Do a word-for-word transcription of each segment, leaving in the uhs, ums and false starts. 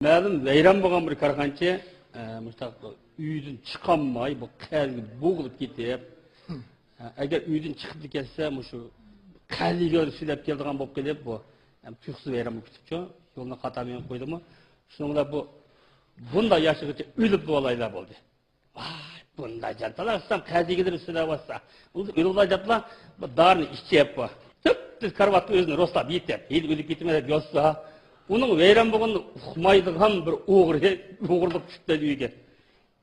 مەلۇم ۋەيران بولغان بىر كارخانىچى، ئە، مۇشۇنداق ئۆيدىن چىقالماي، بۇ قەلگە بوغۇلۇپ كېتىپ، ئە، ئەگەر ئۆيدىن چىقىپلا كەتسە، مۇشۇ قەلگە سۆلەپ كېلىدىغان بولۇپ قېلىپ، بۇ ھەم تۇيۇقسىز ۋەيران بولۇپ كېتىپچۇ. يولنى خاتا مېڭىپ قويدىمۇ؟ شۇنىڭ بىلەن بۇ، بۇنداق ياشىغىچە ئۆلۈپ بولايلا بولدى. ۋاي، بۇنداق جان تالاقسام، قەزىگىلىرى سۈرەۋاتسا، ئۇ ئۆلۈۋالاي دەپلا، بۇ دارىنى ئىچىپ، تۈپتۈز كارىۋاتتا ئۆزىنى روسلاپ يېتىپ، ھېلى ئۆلۈپ كېتىمەن دەپ ياتسا، ئۇنىڭ ۋەيران بولغىنىنى ئۇقمايدىغان بىر ئوغرى، ئوغرىلىق چۈشۈپتۇ ئۆيگە.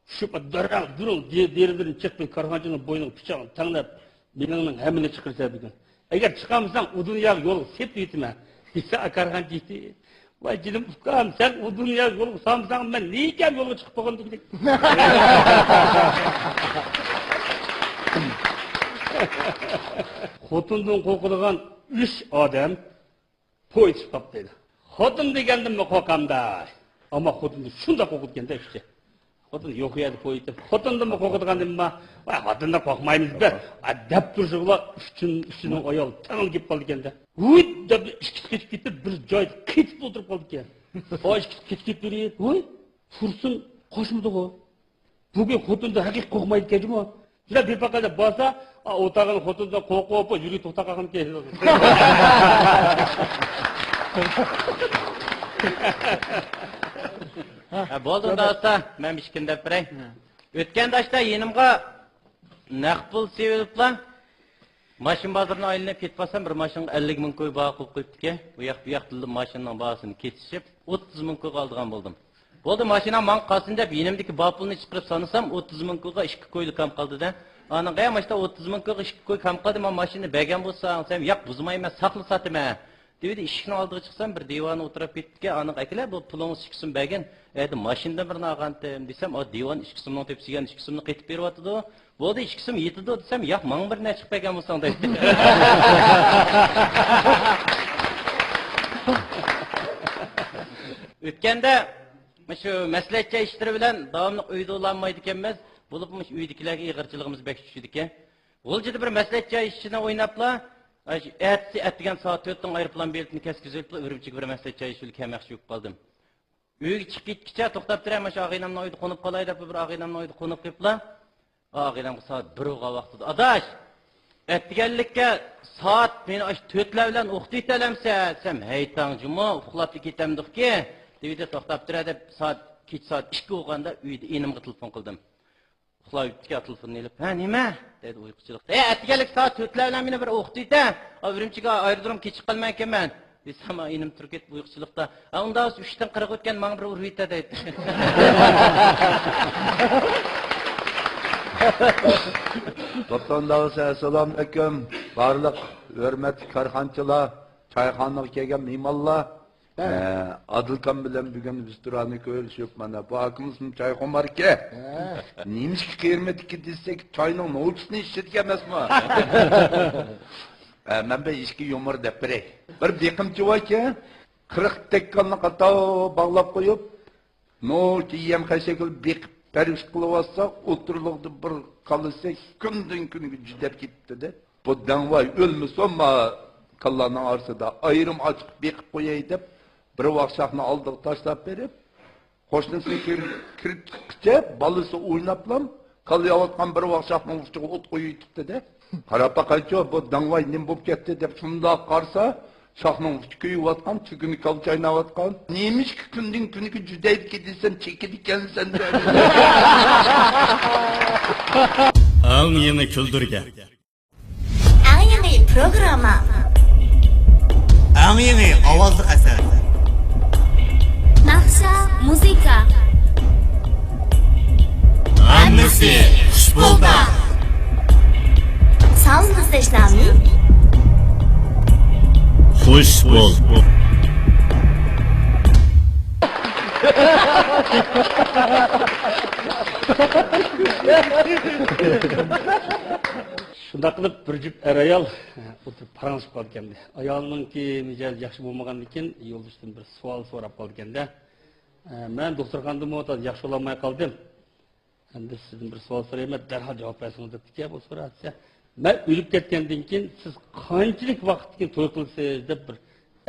چۈشۈپ، دەررەڭ دۇرۇڭ، دې-، دېرىزىدىن چىقىپ، كارخانىچىنىڭ بوينىغا پىچاقنى تەڭلەپ، مېنىڭنىڭ ھەممىنى چىقىرىسەن بۈگۈن. ئەگەر چىقالمىساڭ، ئۇ دۇنياغا يولغا سېلىپ ئۆتىمەن، دېسە، ئا كارخانىچى ئېيتتى، ۋاي جېنىم ئۇكام، سەن ئۇ دۇنياغا يولغا سالمىساڭ، مەن نېكەم يولغا چىقىپ بولغان دېگۈدەك. خوتۇندىن قورقىدىغان ئۈچ ئادەم. پويىتىپ قاپتۇ دەيدۇ. خوتۇن دېگەندىنمۇ قورقامدا. ئەمما خوتۇندىن شۇنداق قورقىدىكەن-دە ئىشچى. خوتۇن يوق يەردە پويىتىپ، خوتۇندىنمۇ قورقىدىغان نېمە بار؟ ۋاي، خوتۇندىن قورقمايمىز بىز، ھە، دەپ تۇرۇشىغىلا ئۈچىنىڭ ئايال تەڭلا كېلىپ قالىدىكەن-دە. ھۇيت دەپ ئىككىسى قېچىپ كېتىپ، بىر جايدا قېتىپ ئولتۇرۇپ قالىدىكەن. ھا، ئىككىسى قېچىپ كېتىپ بېرىپ، ھۇي، تۇرسۇن قوشمىدىغۇ. بۈگۈن خوتۇندىن ھەقىقىي قورقمايدىكەنچۇمۇ؟ شۇنداق بىر پاقا دەپ بارسا، ئا، ئولتۇرغان خوتۇندىن قورقۇپ، يۈرىكى توختاپ قالغانىكەن. ھە، بولدى، ئۇندا ئاستا، مەن بىر ئىككىنى دەپ بېرەي. ھە. ئۆتكەن داشتا يېنىمغا نەق پۇل سېلىپلا، ماشىنا بازىرىنى ئايلىنىپ كېتىپ بارسام، بىر ماشىنىغا ئەللىك مىڭ كوي باھا قويۇپ قويۇپتىكەن. ئۇ ياق، بۇ ياق دېدىم، ماشىنىنىڭ باھاسىنى كېسىشىپ، ئوتتۇز مىڭ كويغا ئالىدىغان بولدۇم. بولدى، ماشىناڭ ماڭا قالسۇن دەپ، يېنىمدىكى بار پۇلنى چىقىرىپ سانىسام، ئوتتۇز مىڭ كويغا ئىككى كويلا كام قالدى-دە. ئانىڭغا، يا، ماشتا ئوتتۇز مىڭ كويغا ئىككى كوي كام قالدى، مانا ماشىنىنى بەرگەن بولساڭ، دېسەم، ياق، بۇزمايمەن، ساقلا ساتىمەن. دېۋىدى، ئىشىكنىڭ ئالدىغا چىقسام، بىر دىۋانە ئولتۇرۇپ كېتىپتىكەن، ئانىڭغا، ئەكېلە، بۇ پۇلىڭىز ئىككى سوم بەرگىن، ئەدە ماشىنىدىن بىرنى ئالغانتىم، دېسەم، ئا، دىۋان ئىككى سومنىڭ تۆپىسىگە ئىككى سومنى قېتىپ بېرىۋاتىدۇ. بولدى، ئىككى سوم يېتىدۇ دېسەم، ياق، ماڭا بىر نەچچە قىلىپ بەرگەن بولساڭ دەيدۇ. ئۆتكەندە مۇشۇ مەسلىھەت جاي ئىشلىرى بىلەن داۋاملىق ئۆيدە ئولالمايدىكەنمىز. بولۇپمۇ مۇشۇ ئۆيدىكىلەرگە ئېغىرچىلىقىمىز بەك چۈشىدىكەن. غۇلجىدا بىر مەسلىھەت جاي ئىشىنى ئويناپلا، ئەتىسى ئەتىگەن سائەت تۆتتىن ئايروپىلان بېلىتىنى كەسكۈزۈۋېلىپلا، ئۈرۈمچىگە بىر مەسلىھەت جاي ئىشى بىلەن كەلمەكچى بولۇپ قالدىم. ئۆيگە چىقىپ كەتكىچە توختاپ تۇرە، مانا شۇ ئاغىنەمنىڭ ئۆيىدە قونۇپ قالاي دەپ، بىر ئاغىنەمنىڭ ئۆيىدە قونۇپ قېلىپلا، ئاغىنەمگە سائەت بىر بولغان ۋاقتىدا، ئاداش، ئەتىگەنلىككە سائەت مېنى ئاشۇ تۆتلەر بىلەن ئوقۇتۇۋېتەلەمسە دېسەم، ھەي تاڭ جۇمۇ، ئۇخلاپلا كېتەمدۇقكى دېۋىدى، توختاپ تۇرە دەپ، سائەت، كېچە سائەت ئىككى بولغاندا ئۆيدە ئىنىمغا تېلېفون قىلدىم. ئۇخلاۋېتىپتىكەن، تېلېفوننى ئېلىپ، ھە، نېمە؟ دەيدۇ ئۇيقۇچىلىقتا. ھە، ئەتىگەنلىك سائەت تۆتلەر بىلەن مېنى بىر ئوقۇتۇۋېتە، ئا، ئۈرۈمچىگە ئايرودروم كېچىكىپ قالمايدىكەنمەن دېسەم، ئا، ئىنىم تۇرۇپ كېتىپ ئۇيقۇچىلىقتا، ھە، ئۇنداق بولسا ئۈچتىن قىرىق ئۆتكەن ماڭا بىر ئۇرۇۋېتە دەيدۇ. بوپتۇ، ئۇنداق بولسا، ئەسسالامۇئەلەيكۇم، بارلىق ھۆرمەتلىك كارخانىچىلار، چايخانىغا كەلگەن مېھمانلار. ھە. ئە، ئادىلكام بىلەن بۈگۈن رېستوراندا كۆرۈشۈپ، مانا بۇ ئاكىمىزمۇ چايخورماركەن. ھە. نېمىشقا قىرمىدىكى دېسەك، چاينىڭ نوچىسىنى ئىچىدىكەن ئەمەسمۇ؟ ئە، مەن بىر ئىچكى يۇمۇر دەپ بېرەي. بىر بېقىمچى باركەن، قىرىق دېكقاننى قاتاپ باغلاپ قويۇپ، نوچى يەم خەشەك بېقىپ پەرۋىش قىلىۋاتسا، ئوتتۇرىلىقىدا بىر كالىسى كۈندىن كۈنگە جۈدەپ كېتىپتۇ-دە. بۇ دەڭۋاي ئۆلمىسۇن، ما كاللانىڭ ئارىسىدا ئايرىم ئاچىقىپ بېقىپ قوياي دەپ، بىر ۋاق شاخنى ئالدىغا تاشلاپ بېرىپ، قوشنىسى كىر-، كىرىپ چىققىچە بالىسى ئويناپلا كاللىياۋاتقان بىر ۋاق شاخنىڭ ئۇچىغا ئوت قويۇۋېتىپتۇ-دە. قاراپ باقايچۇ، بۇ دەڭۋاي نېمە بولۇپ كەتتى دەپ شۇنداق قارىسا، شاخنىڭ ئۇچى كۆيۈۋاتقان، تۈگۈنى كال چايناۋاتقان. نېمىشقا كۈندىن كۈنگە جۈدەيدىكى دېسەم، چېكىدىكەنسەن دەپ. ئەڭ يېڭى كۈلدۈرگە. ئەڭ يېڭى پروگرامما. ئەڭ يېڭى ئاۋازلىق ئەسەر. ناخشا، مۇزىكا. ھەممىسى خۇش بولدا. ساۋۇت تەشنامى. خۇش بول. شۇنداق قىلىپ بىر جۈپ ئەر-ئايال ئولتۇرۇپ پاراڭلىشىپ قالىدىكەن. ئايالنىڭكى مىجەزى ياخشى بولمىغاندىكىن يولدىشىدىن بىر سوئال سوراپ قالىدىكەن-دە. ئە، مەن دوختۇرخانىدىمۇ تازا ياخشى بولالماي قالدىم. ئەمدى سىزدىن بىر سوئال سورايمەن، دەرھال جاۋاب بەرسىڭىز دەپتىكەن بۇ سوراق دېسە، مەن ئۆلۈپ كەتكەندىن كېيىن سىز قانچىلىك ۋاقىتتىن كېيىن توي قىلىسىز دەپ بىر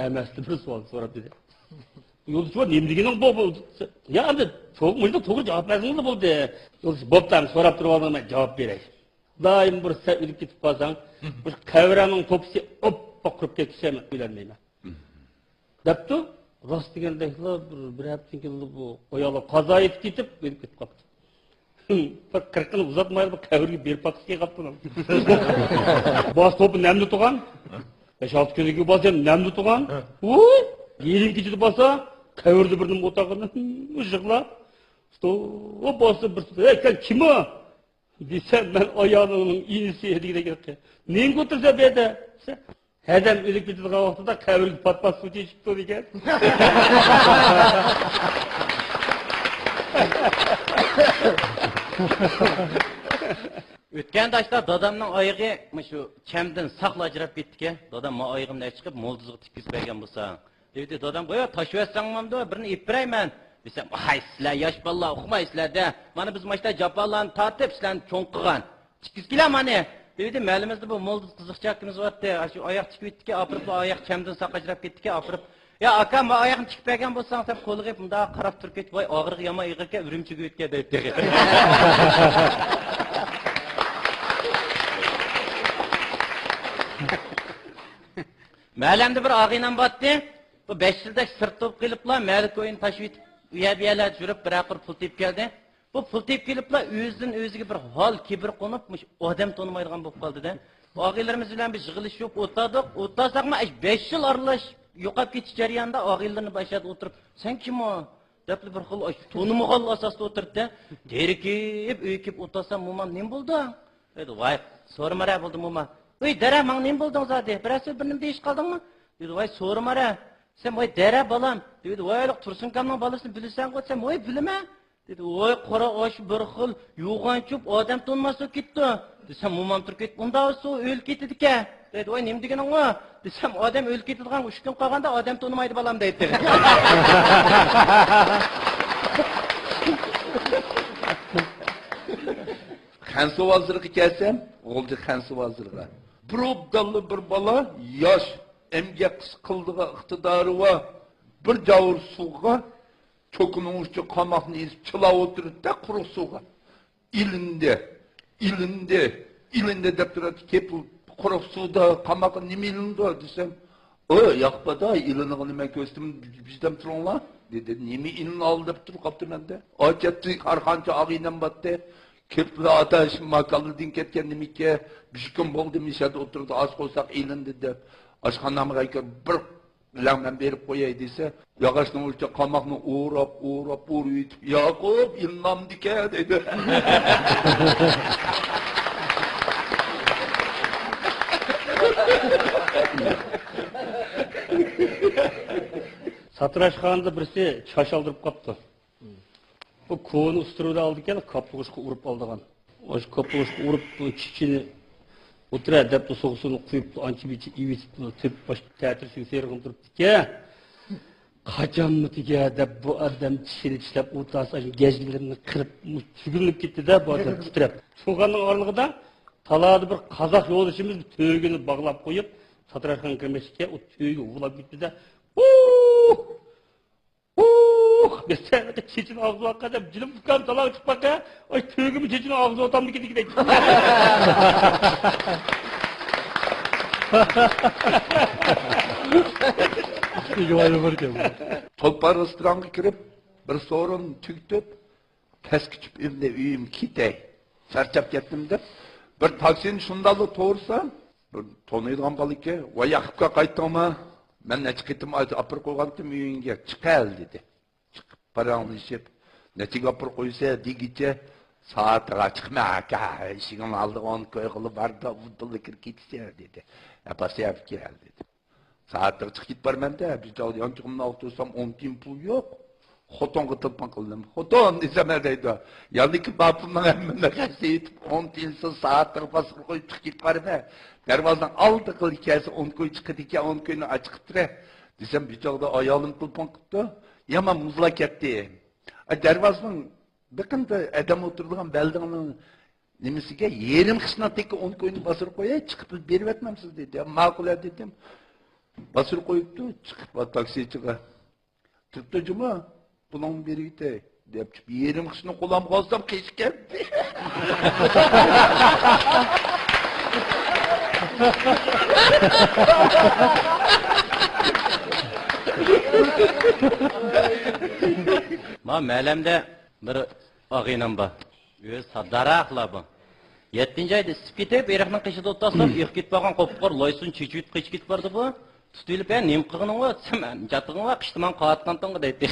ئەمەستىن بىر سوئال سوراپ دېدى. يولدىشى بار، نېمە دېگىنىڭ بۇ؟ بۇ-، يا ئەمدى توغ-، مۇشۇنداق توغرا جاۋاب بەرسىڭىزلا بولدى. يولدىشى، بوپتۇ، ئەمدى سوراپ تۇرۇۋالدىڭ، مەن جاۋاب بېرەي. دائىم بىر سەن ئۆلۈپ كېتىپ قالساڭ، مۇشۇ قەبرەڭنىڭ توپىسى ئوپپاق قۇرۇپ كەتكۈچە مەن ئۆيلەنمەيمەن. دەپتۇ. راست دېگەندەكلا بىر، بىر ھەپتىدىن كېيىن بۇ ئايالى قازا يېتىپ كېتىپ، ئۆلۈپ كېتىپ قاپتۇ. بىر قىرىقىنى ئۇزاتمايلا بىر قەبرىگە بېرىپ باققۇسى كېلىپ قاپتۇ. باس توپى نەمدە تۇغان؟ بەش-ئالتە كۈندىن كېيىن بارسا نەمدە تۇغان؟ ئۇ يېرىم كېچىدە بارسا، قەبرىدە بىر نېمە ئولتۇرغىنى يىغلاپ، ئۇ بارسا بىر، «ھەي، سەن كىم ئۇ؟» دېسە، «مەن ئايالىڭنىڭ ئىنىسى» دېگەن گەپكە. «نېمىگە ئولتۇرسەن بۇ يەردە؟» دېسە، «ھەدەم ئۆلۈپ كېتىدىغان ۋاقتىدا قەبرىگە پات-پات سۇ چېچىپتۇ» دېگەن. ئۆتكەن داشتا دادامنىڭ ئايىغى مۇشۇ چەمدىن ساقلا ئاجراپ كېتىپتىكەن. دادام ما ئايىغىمنى ئەچىقىپ، مولدىزغا تىككۈزۈپ بەرگەن بولسا، دېدى، دادام، «قوي، تاشلىۋەتسەڭمامدۇ، بىرنى ئېلىپ بېرەيمەن» دېسەم، «ھاي، سىلەر ياش بالىلار ئۇقمايسىلەر-دە. مانا بىز ماشتا جاپالارنى تارتىپ، سىلەرنى چوڭ قىلغان. تىككۈزگىلە مانى» دېدى. مەھەللىمىزدە بۇ مولدىز قىزىقچى ئاكىمىز بارتتى. ئاشۇ ئاياق تىكىۋېتتىكەن، ئاپىرىپلا ئاياق چەمدىن ساق ئاجراپ كېتىپتىكەن، ئاپىرىپ، «يا ئاكا، ما ئاياقنى تىكىپ بەرگەن بولساڭ» دەپ قولىغا ئېلىپ مۇنداق قاراپ تۇرۇپ كېتىپ، «ۋاي، ئاغرىقى يامان ئېغىركەن، ئۈرۈمچىگە ئۆتكەن» دەيتتى. مەھەللەمدە بىر ئاغىنەم بارتتى. بۇ بەش يىلدەك سىرتتا بولۇپ قېلىپلا، مەھەللە كويىنى تاشلىۋېتىپ، ئۇ يەر بۇ يەرلەردە يۈرۈپ، بىرەر قۇر پۇل تېپىپ كەلدى. بۇ پۇل تېپىپ كېلىپلا، ئۆزىدىن ئۆزىگە بىر ھال، كىبىر قونۇپ، مۇشۇ ئادەم تونۇمايدىغان بولۇپ قالدى-دە. ئاغىنىلىرىمىز بىلەن بىز يىغىلىشىپ ئولتۇردۇق. ئولتۇرساقمۇ، ئەش بەش يىل ئارىلاش يوقاپ كېتىش جەريانىدا ئاغىنىلىرىنى باشلاپ ئولتۇرۇپ، «سەن كىم ئۇ؟» دەپلا بىر خىل ئاش-، تونۇمىغانلا ئاساستا ئولتۇردى-دە. تېرىكىپ، ئۆيگە كېلىپ ئولتۇرسام، مومام، «نېمە بولدۇڭ؟» دېدى. «ۋاي، سورىمارە بولدى، موما.» «ئۆي، دەرە، ماڭا نېمە بولدۇڭ زادى؟ بىرەرسى بىر نېمە دېيىشىپ قالدىڭمۇ؟» دېدى. «ۋاي، سورىمارە.» دېسەم، «ۋاي، دەرە، بالام.» دېدى. «ۋاي، ھېلىقى تۇرسۇنكامنىڭ بالىسىنى بىلىسەنغۇ؟» دېسەم، «ۋاي، بىلىمەن.» دېدى. «ۋاي، قارا، ئاشۇ بىر خىل يوغان چۆپ ئادەم تونۇماس بولۇپ كېتىپتۇ.» دېسەم، مومام تۇرۇپ كېتىپ، «ئۇنداق بولسا ئۇ ئۆلۈپ كېتىدىكەن.» دېدى. «ۋاي، نېمە دېگىنىڭ ئۇ؟» دېسەم، «ئادەم ئۆلۈپ كېتىدىغان ئۈچ كۈن قالغاندا ئادەم تونۇمايدۇ، بالام» دەيتتى. خەنزۇ بازىرىغا كەلسەم، غۇلجا خەنزۇ بازىرىغا. بىر ئوبدانلا بىر بالا، ياش، ئەمگەك قىلىدىغان ئىقتىدارى بار، بىر جاۋۇر سۇغا چوكىنىڭ ئۇچىغا قاماقنى ئېزىپ چىلاپ ئولتۇرىدۇ-دە، قۇرۇق سۇغا. «ئېلىندى، ئېلىندى، ئېلىندى» دەپ تۇراتتى. «كېلىپ، قۇرۇق سۇدا قاماققا نېمە ئېلىنىدۇ؟» دېسەم، «ئۇ ياق، پاداي، ئېلىنىدىغىنىنى مەن كۆرسىتىمەن، بىردەم تۇرۇڭلار» دېدى. «نېمە ئېلىنىۋالدى؟» دەپ تۇرۇپ قاپتىمەن-دە. ئاچاتتى، كارخانىچى ئاغىنەم بارتتى. «كېلىپلا، ئاداش، ماكانلىدىن كەتكەن نېمىكەن، بىر كۈن بولدى، مۇشۇ يەردە ئولتۇردى، ئاز قورساق ئېلىندى» دەپ، ئاشخانامغا كىرىپ، «بىر لەڭمەن بېرىپ قوياي» دېسە، ياغاچنىڭ ئۇچىغا قاماقنى ئوراپ، ئوراپ، ئوراۋېتىپ، «ياقۇپ، ئېلىنامدىكەن» دەيدۇ. ساتىراشخانىدا بىرسى چاچ ئالدۇرۇپ قاپتۇ. بۇ كونا ئۇستىرىدا ئالىدىكەن، كاپلىغۇچقا ئۇرۇپ ئالىدىغان. ئاشۇ كاپلىغۇچقا ئۇرۇپ، بۇ چېچىنى ئولتۇرە دەپتۇ، سوغۇسىنى قۇيۇپتۇ، ئانچە-مۇنچە ئېۋىتىپتۇ، تۆپە باش تەتۈر سېرىغىمۇ تۇرۇپتىكەن. «قاچانمۇ تۈگە» دەپ، بۇ ئادەم چىشىنى چىشلەپ ئولتۇرسا، ئاشۇ گەجگىلىرىنى قىرىپ، تۈگۈلۈپ كېتىتتى-دە، بۇ ئادەم تىترەپ. شۇ ۋاقىتنىڭ ئارىلىقىدا تالادا بىر قازاق يولدىشىمىز بىر تۆگىنى باغلاپ قويۇپ، ساتىراشخانىغا كىرمەكچىكەن، ئۇ تۆگە ھۇۋلاپ كېتىپتۇ-دە، «ئۇھ! ئۇھ! بىز سەنىڭ چېچىنى ئاغزىۋاتقان» دەپ، جېنىم ئۇكام تالاغا چىقىپ باققان، ئاي، تۆگىمۇ چېچىنى ئاغزىۋاتامدىكىن دېگۈدەك. تۇلپار رېستورانغا كىرىپ، بىر سورۇن تۈگىتىپ، پەسكە چۈشۈپ، ئەمدى ئۆيۈمگە كېتەي، چارچاپ كەتتىم دەپ، بىر تاكسىنى شۇنداقلا تۇرسام، بىر تونۇيدىغان بالا ئىكەن، «ۋاي، ياقۇپكا قايتتىڭمۇ؟ مەن نەچچە قېتىم ئاپىرىپ قويغانتىم ئۆيۈڭگە، چىقىۋەل» دېدى. چىقىپ پاراڭلىشىپ، «نەچچىگە ئاپىرىپ قويىسەن؟» دېگىچە، «سائەتىگە چىقما ئاكا، ئىشىكىڭنى ئالدىغا ئون كوي قىلىپ باردا، ئۇدۇللا كىرىپ كېتىسەن» دېدى. «ئەپەسى ئەپ كەل» دېدى. سائەتتە چىقىپ كېتىپ بارىمەن-دە، بىر چاغدا يانچۇقۇمنى ئاغدۇرسام، ئون تىيىن پۇل يوق. خوتۇنغا تېلېفون قىلدىم. «خوتۇن» دېسەم، ھەدەيدۇ. «ياندىكى باپۇمنىڭ ھەممىنى خەجلىۋېتىپ، ئون تىيىنسىز سائەتتە پاسقا قويۇپ چىقىپ كېتىپ بارىمەن. دەرۋازىنىڭ ئالدىغا كەلسە، ئون كوي چىقىدىكەن، ئون كوينى ئاچىقىپ تۇرە» دېسەم، بىر چاغدا ئايالىم تېلېفون قىپتۇ. يامان مۇزلاپ كەتتى. ئاي، دەرۋازىنىڭ بېقىندا ئادەم ئولتۇرىدىغان بەلدىڭنىڭ نېمىسىگە، يېرىم خىشنىڭ تېكى ئون كوينى باستۇرۇپ قوياي، چىقىپ بېرىۋەتمەمسىز دېدى. يا، ماقۇل-ھە دېدىم. باستۇرۇپ قويۇپتۇ، چىقىپ تاكسىچىغا. تۇرۇپتۇ جۇمۇ، پۇلۇڭنى بېرىۋېتەي دەپ، يېرىم خىشنى قولامغا ئالسام، قېشى كەتتى. ما مەلەمدە بىر ئاغىنەم بار. ئۆزى سادداراقلا بۇ. يەتتىنچى ئايدا ئىسسىپ كېتىپ، ئېرىقنىڭ قېشىدا ئولتۇرسام، ئېقىپ كېتىپ بارغان قوپقۇر لويسۇن چېچىۋېتىپ قېچىپ كېتىپ بارىدۇ بۇ. تۇتۇۋېلىپ، «ھە، نېمە قىلغىنىڭ بۇ؟» دېسەم، «چاتىقىڭ بار، قىشتىمان قاۋاتقانتىڭغۇ» دەيتتى.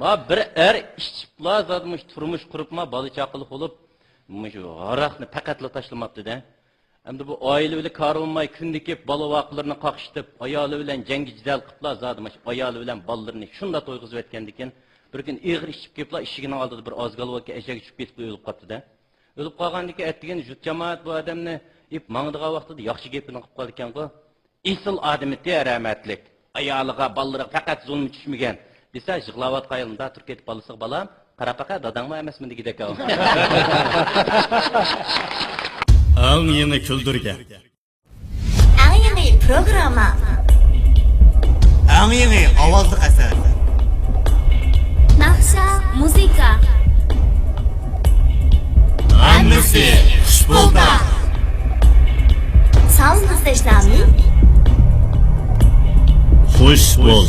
ما بىر ئەر ئىچىپلا زادى مۇشۇ تۇرمۇش قۇرۇپما، بالا چاقىلىق بولۇپ، مۇشۇ ھاراقنى پەقەتلا تاشلىماپتۇ-دە. ئەمدى بۇ ئائىلە بىلەن كارى بولماي، كۈندە كېلىپ بالا ۋاقىلىرىنى قاقشىتىپ، ئايالى بىلەن جەڭگى جېدەل قىپلا، زادى ماش ئايالى بىلەن بالىلىرىنى شۇنداق تويغۇزۇۋەتكەندىكىن، بىر كۈنى ئېغىر ئىچىپ كېلىپلا، ئىشىكىنىڭ ئالدىدا بىر ئازگال بولغان ئەشەگە چۈشۈپ كېتىپلا ئۆلۈپ قاپتۇ-دە. ئۆلۈپ قالغاندىن كېيىن، ئەتىگەن جۇت جامائەت بۇ ئادەمنى ئېلىپ ماڭىدىغان ۋاقتىدا ياخشى گېپىنى قىلىپ قالىدىكەنغۇ. ئېسىل ئادىمىتى رەھمەتلىك. ئايالىغا، بالىلىرىغا پەقەت زۇلمى چۈشمىگەن. دېسە، يىغلاۋاتقان ئايال مۇنداق تۇرۇپ كېتىپ بالىسىغا، «بالام، قاراپ باقە، داداڭمۇ ئەمەسمۇ» دېگۈدەك ئاۋۇ. ئەڭ يېڭى كۈلدۈرگە. ئەڭ يېڭى پروگرامما. ئەڭ يېڭى ئاۋازلىق ئەسەر. ناخشا، مۇزىكا. ھەممىسى خۇش بولدا. ساۋۇندا سەشنامى. خۇش بول.